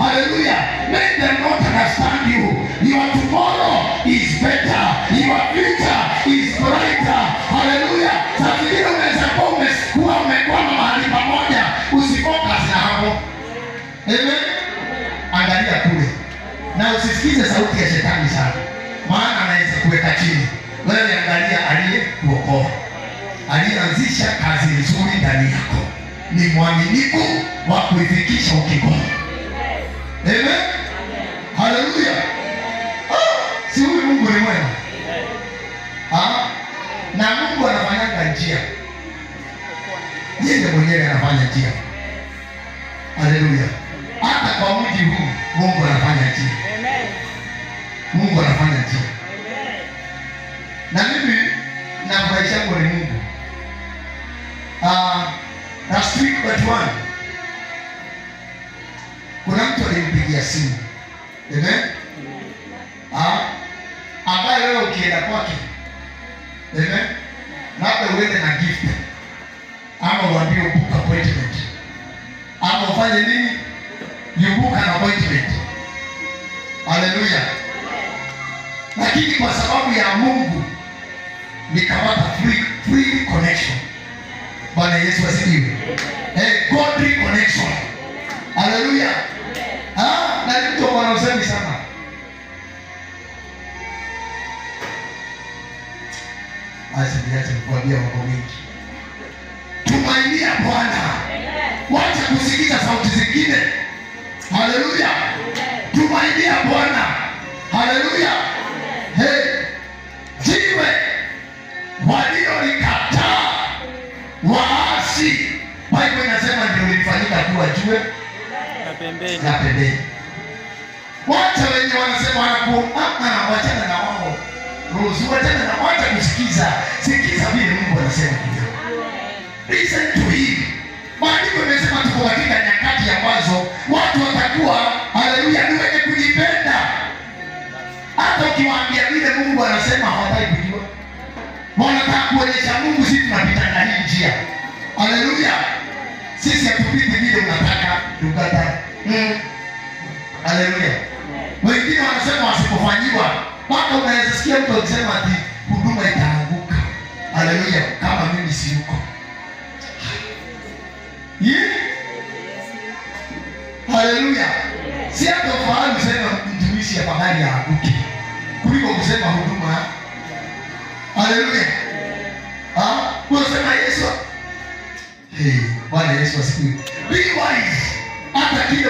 Hallelujah. Let them not understand you. Your tomorrow is better. Your future is brighter. Hallelujah. Saa zingine unaweza kuwa umekuwa umekwama mahali pamoja, usifocus na hapo. Amen. Angalia kule na usisikize sauti ya shetani sana, maana anaweza kuweka chini. Wewe angalia aliyekuokoa, aliyeanzisha kazi nzuri ndani yako, ni mwaminifu wa kuifikisha ukingoni. Amen. Haleluya. Ah, si huyu Mungu ni mwema? Ah, na Mungu anafanyanga njia, yeye mwenyewe anafanya njia. Haleluya. Hata kwa mji huu Mungu anafanya njia. Mungu anafanya njia. Na mimi nafurahisha yangu ni Mungu. Last week but one, kuna mtu alimpigia simu. Amen. Ambaye wewe ukienda kwake, amen, labda uende na gift ama uambie book appointment ama ufanye nini, you book an appointment. Haleluya. Lakini kwa sababu ya Mungu nikapata free connection. Bwana Yesu asifiwe. Godly connection. Haleluya. Ah, na ni mtu ana usemi sana. Acha niache kuambia mambo mengi. Tumainia Bwana. Wacha kusikiza sauti zingine. Haleluya. Tumainia Bwana. Haleluya. Hey, jiwe walilolikataa waasi, Bible inasema ndio lilifanyika kuwa jiwe na pembeni. La pembeni. Wacha wenye wanasema wanaku wachana na wao. Ruhusu, wachana na, wacha kusikiza. Sikiza vile Mungu anasema kidogo. Listen to him. Maandiko imesema tuko katika nyakati ambazo watu watakuwa, haleluya, ni wenye kujipenda. Hata ukiwaambia vile Mungu anasema hawataki kujua. Wanataka kuonyesha Mungu sisi tunapita na hii njia. Haleluya. Sisi hatupiti vile unataka tukata. Haleluya. Wengine wanasema wasipofanyiwa, mpaka unaweza sikia mtu akisema ati huduma itaanguka. Haleluya, kama mimi siyuko. Yeah. Haleluya. Si hata ufahamu sema mtumishi afadhali aanguke kuliko kusema huduma. Haleluya. Ah, unasema Yesu. Hey, Bwana Yesu asifiwe. Be wise. Hata kile